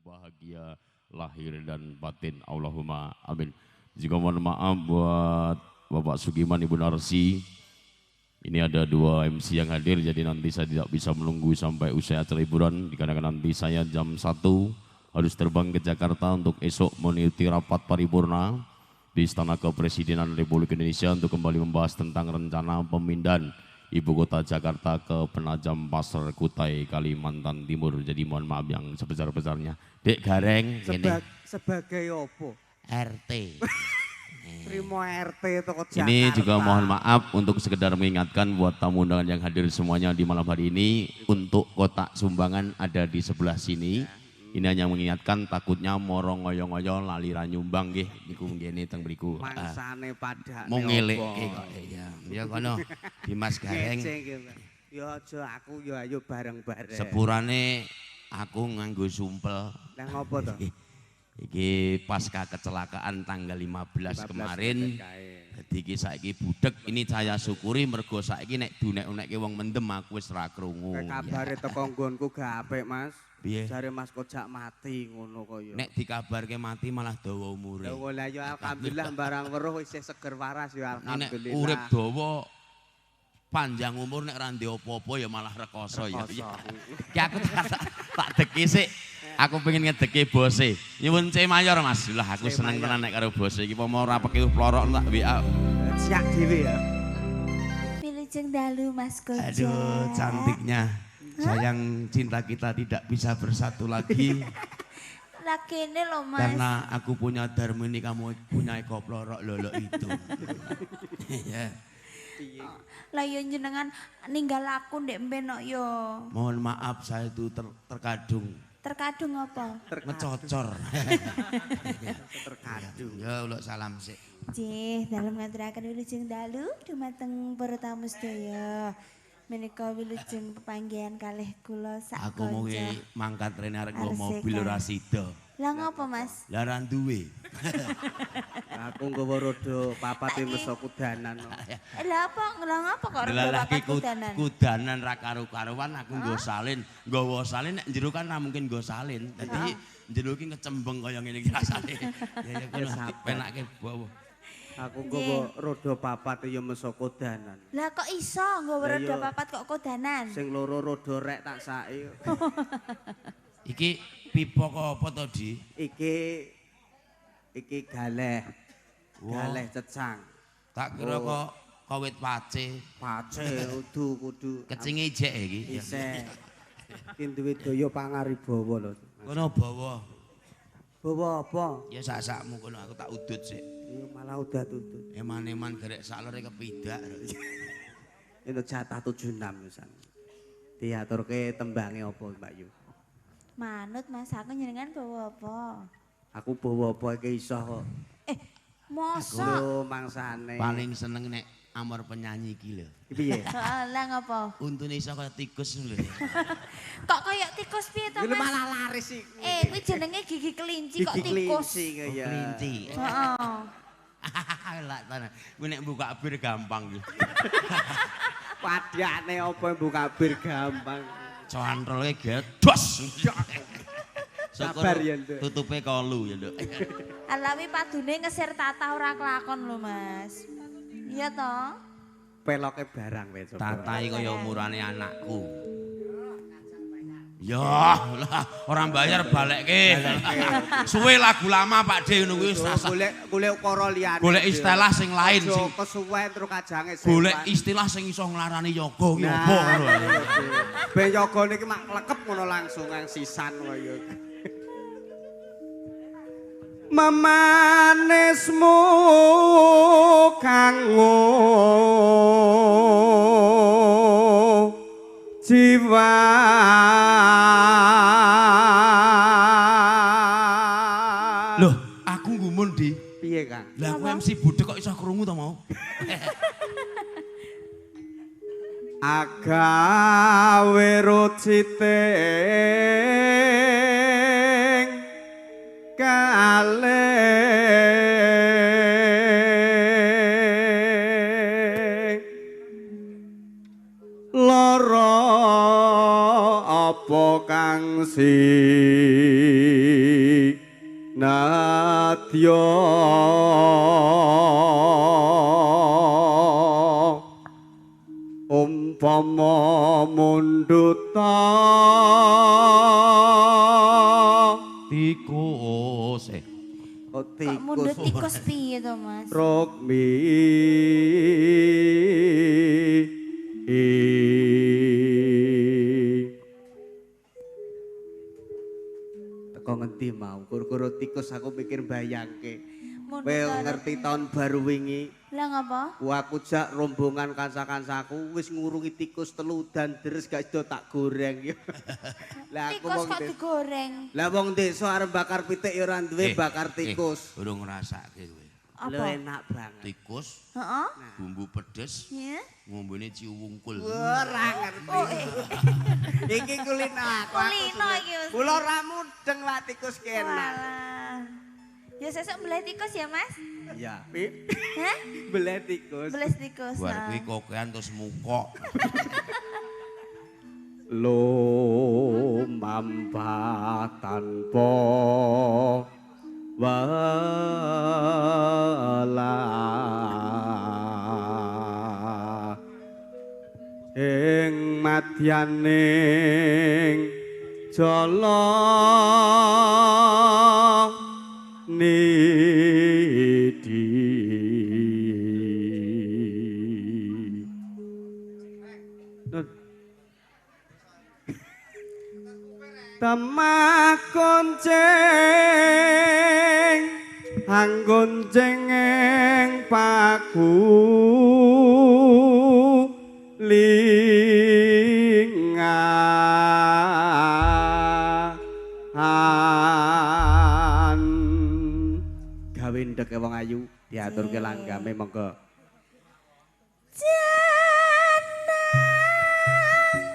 bahagia lahir dan batin. Allahumma amin. Juga mohon maaf buat Bapak Sugiman, Ibu Narsi. Ini ada 2 MC yang hadir, jadi nanti saya tidak bisa menunggu sampai usai acara hiburan, dikarenakan nanti saya jam 1 harus terbang ke Jakarta untuk esok mengikuti rapat paripurna di Istana Kepresidenan Republik Indonesia untuk kembali membahas tentang rencana pemindahan Ibu Kota Jakarta ke Penajam Pasar Kutai, Kalimantan Timur. Jadi mohon maaf yang sebesar-besarnya. Dek Gareng, sebagai opo? RT. Terima RT toko Jakarta. Ini juga mohon maaf untuk sekedar mengingatkan buat tamu undangan yang hadir semuanya di malam hari ini, untuk kotak sumbangan ada di sebelah sini. Ini hanya mengingatkan, takutnya moro ngoyo-ngoyo lali ra nyumbang nggih niku ngene teng mriku. Mangsane padake. Mung ngelekke kok ya. Ya kono Dimas Gareng. Ya aja aku ya ayo bareng-bareng. Sepurane aku nganggo sumpel. Lah ngopo to? Iki pasca kecelakaan tanggal 15 kemarin. Dadi iki saiki budek, ini saya syukuri mergo saiki nek dunek-unekke wong mendem aku wis ra krungu. Kabare teko nggonku gak apik, Mas. Piye? Jare Mas Kojak mati ngono kaya. Nek dikabarke mati malah dawa umure. Lha ya alhamdulillah barang weruh isih seger waras ya alhamdulillah. Nek urip dawa panjang umur nek ra ndek apa-apa ya malah rekoso ya. Ki aku tak deki sik. Aku pengen ngedeki bose. Nyuwun C mayor Mas. Lah aku seneng tenan nek karo bose iki pomo ora pekewuh plorok tak WA. Siak dhewe ya. Wilujeng dalu Mas Kojak. Aduh cantiknya. Sayang cinta kita tidak bisa bersatu lagi. Lah kene lho Mas. Karena aku punya Darmini, kamu punya Eko Plorok lolo itu. Ya. Lah yo jenengan ninggal aku ndek mben kok yo. Mohon maaf saya itu terkadung. Terkadung apa? Ngecocor. Terkadung. Ya uluk salam sik. Nggih, dalem ngaturaken wilujeng dalu dumateng para tamu sedaya. Menika wilujeng pepanggihan kalih kula sak kanca. Aku mau mangkat rene arep nggo mobil ora sida. Lah ngopo Mas? Lah ra duwe. Aku nggawa roda papat meso kudanan. Lah apa? Lah ngopo kok roda papat kudanan? Kudanan ra karu-karuan aku nggo salin. Nggawa salin nek jero kan ra mungkin nggo salin. Dadi jero iki ngecembeng kaya ngene iki rasane. Ya ya kono penake bawa. Aku nggawa roda papat ya meso kudanan. Lah kok iso nggawa roda papat kok kudanan? Sing loro roda rek tak saki. Iki pipa kok apa to, Di? Iki galeh. Galeh cecang. Tak kira kok kawit pace. Pace kudu. Kecinge ijek iki. Isih. Iki duwe daya pangaribawa lho. Kono bawa. Bawa apa? Ya sak-sakmu kono aku tak udut sik. Ya malah udat-udut. Eman-eman gerek salore kepidak. Itu jatah 76 pisan. Diaturke tembange apa, Mbak Yu? Manut Mas, aku njenengan bawa apa? Aku bawa apa iki iso kok. Mosok. Lho mangsane. Paling seneng nek amor penyanyi iki lho. Piye? Heeh, lah ngopo? Untune iso kaya tikus lho. Kok kaya tikus piye to, Mas? Lho malah laris iki. Kuwi jenenge gigi kelinci kok tikus. Gigi kelinci ya. Kelinci. Heeh. Lah tenan. Kuwi nek buka bir gampang iki. Padane apa buka bir gampang. Cantrole gedos. Sabar ya, Nduk. Tutupe kolu ya, Nduk. Alawi padune ngesir tatah ora kelakon lho, Mas. Iya toh? Peloke barang wis. Tatahe kaya umurane anakku. Ya, lah ora bayar balekke. Suwe lagu lama Pak De ngono kuwi wis golek ukara liyane. Golek istilah sing lain sing kesuwen terus kajange. Golek istilah sing iso nglarani yoga ki apa ngono. Ben yoga niki mak klekep ngono langsung nang sisan kaya. Memanismu kanggo jiwa. Loh, aku gumun, Di. Piye, Kang? Lah aku MC budek kok iso krungu to mau? Agawe ruciting kalih lara apa kang sedya umpama mundhuta tikus oh, tikus. Mundhut tikus piye to, Mas? Rukmi teko ngendi mau kur-kuru tikus aku pikir bayangke. Kowe ngerti tahun baru wingi. Lah ngapa? Aku jak rombongan kanca-kancaku wis ngurungi tikus telu dan deres gak sido tak goreng. Lah aku tikus kok digoreng. Lah wong desa arep bakar pitik ya ora duwe bakar tikus. Urung ngrasake kowe. Lho enak banget. Tikus. Heeh. Bumbu pedes. Iya. Ngombene ciwungkul. Ora ngerti. Oh, Iki kulino aku. Kulino iki. Kula ora mudeng lak tikus ki enak. Ya sesuk mbeleh tikus ya, Mas? Iya. Hah? Mbeleh tikus. Mbeleh tikus. Bar kuwi kokean terus mukok. Lumambah tanpa welas ing madyaning jala nidi temah konceng anggonceng ing paku lingan gawe ndeke wong ayu diaturke langgame monggo. Jeneng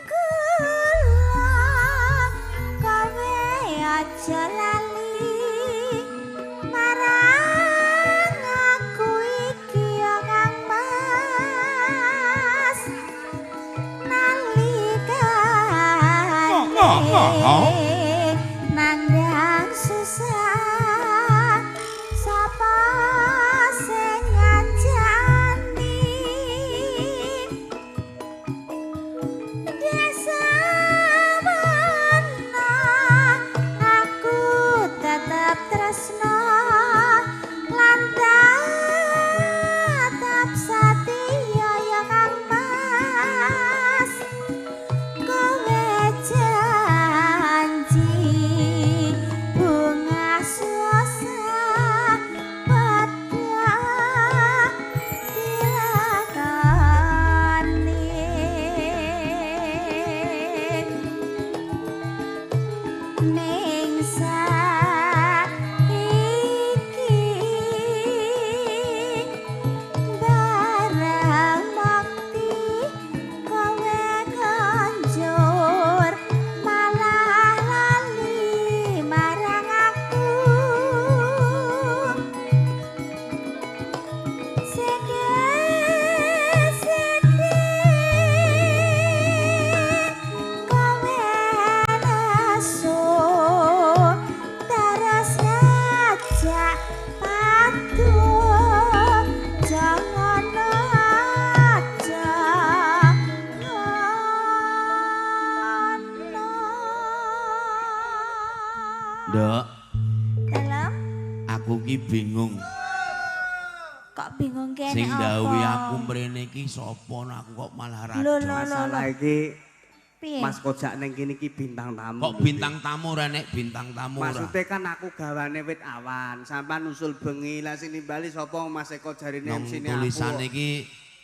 kula kowe aja lali marang aku iki ya Kang Mas nalikane nandang susah sapa sing ngancani desa mana aku tetep tresno lan tetep setia ya Kang Mas kowe janji bunga susah padha dilakoni ning saiki barang mukti kowe konjur malah lali marang aku sedih kowe nesu terus ngajak padu jangan aja ngono. Nduk, Dalem aku ki bingung. kok bingung kene Sing apa? ndhawuhi aku mrene iki sapa aku kok malah ra. Lho, lho, lho, Masalah iki Piye? Mas Kojak ning kene iki bintang tamu. Kok bintang tamu ora nek bintang tamu ora. Maksudnya kan aku gawane wit awan, sampean usul bengi lah sing nimbali sapa Mas Eko jarine Nang MC-ne aku. tulisan iki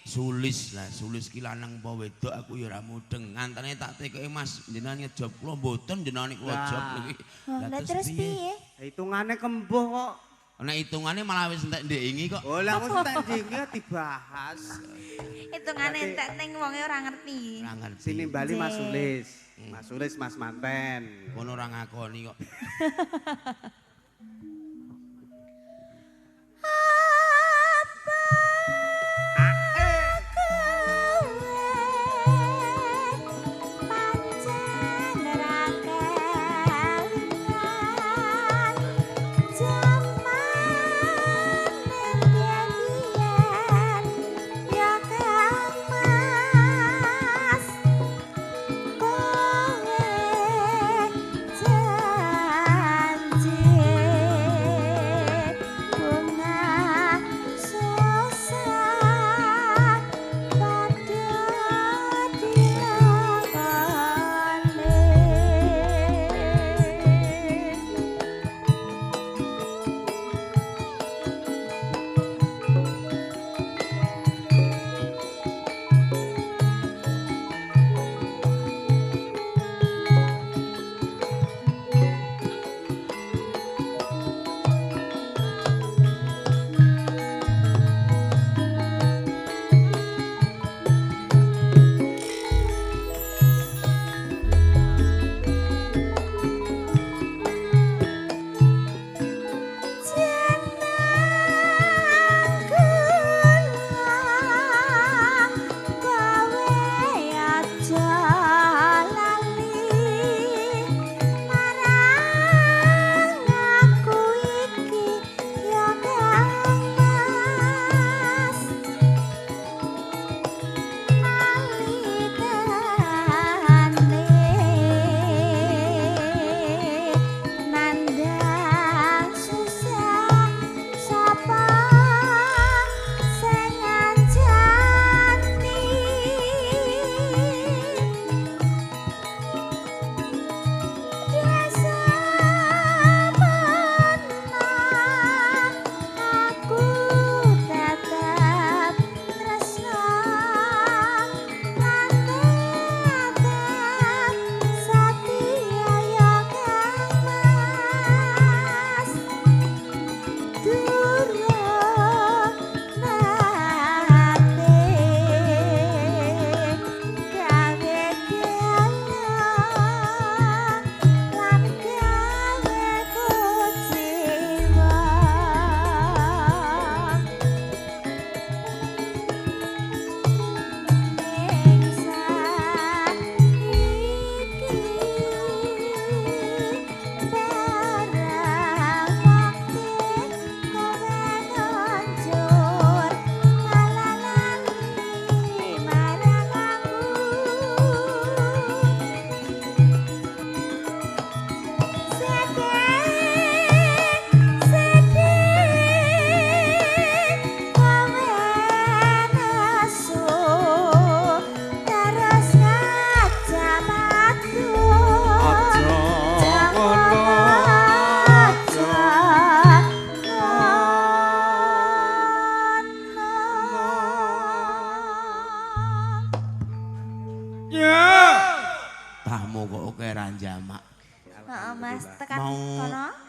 Sulis lah, Sulis ki lanang apa wedok aku ya ora mudeng. Ngantane tak tekoki Mas, jenengan ngejob kula mboten jenengan kula job iki. Lah terus piye? Hitungane kembuh kok. Nek hitungane malah wis entek ndek ingi kok. Oh lah wis entek ndek dibahas. Hitungane entek ning wonge ora ngerti. Ora ngerti. Sing nimbali Mas Sulis. Mas Sulis Mas Manten. Kono ora ngakoni kok. Apa kowe pancen ra kelingan jaman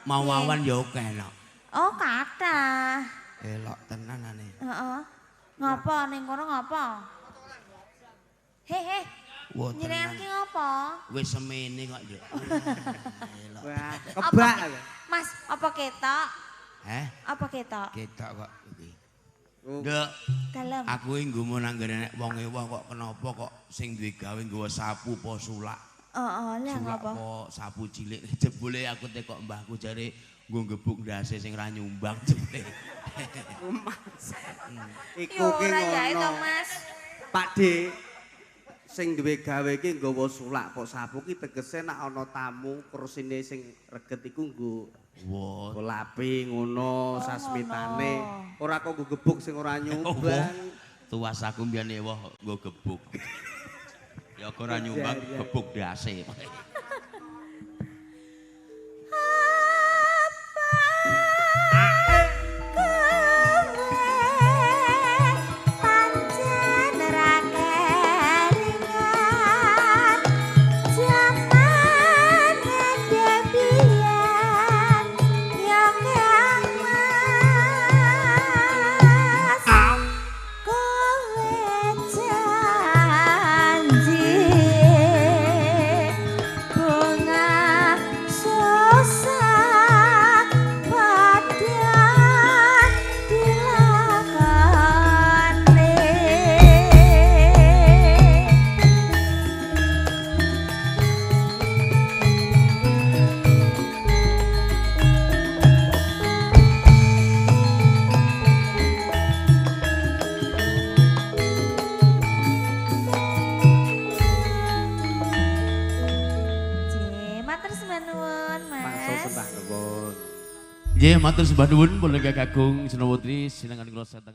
Mau awan ya akeh lho. Oh, kathah. Elok tenan ane. Heeh. Ngapa ning kono ngapa? He he. Njenengan ki ngapa? Wis semene kok, Nduk. Elok. Wah, kebak. Mas, apa ketok? Heh? Apa ketok? Ketok kok iki. Nduk, dalem. Aku iki nggumun anggere nek wong ewah kok kenapa kok sing duwe gawe nggawa sapu apa sulak. Heeh, lha ngapa? Sulak apa sapu cilik jebule aku tekok mbahku jare nggo gebuk ndase sing ra nyumbang jebule. Mas. Iku ki ngono. Mas. Pak D sing duwe gawe iki nggawa sulak kok sapu ki tegese nek ana tamu kursine sing reget iku nggo lapi ngono sasmitane. Ora kok nggo gebuk sing ora nyumbang. Tuwas aku mbiyen ewah nggo gebuk. Ya ora nyumbang gebuk ndase. Nggih, matur sembah nuwun pun kakung Senoputri sinangan kula sateng.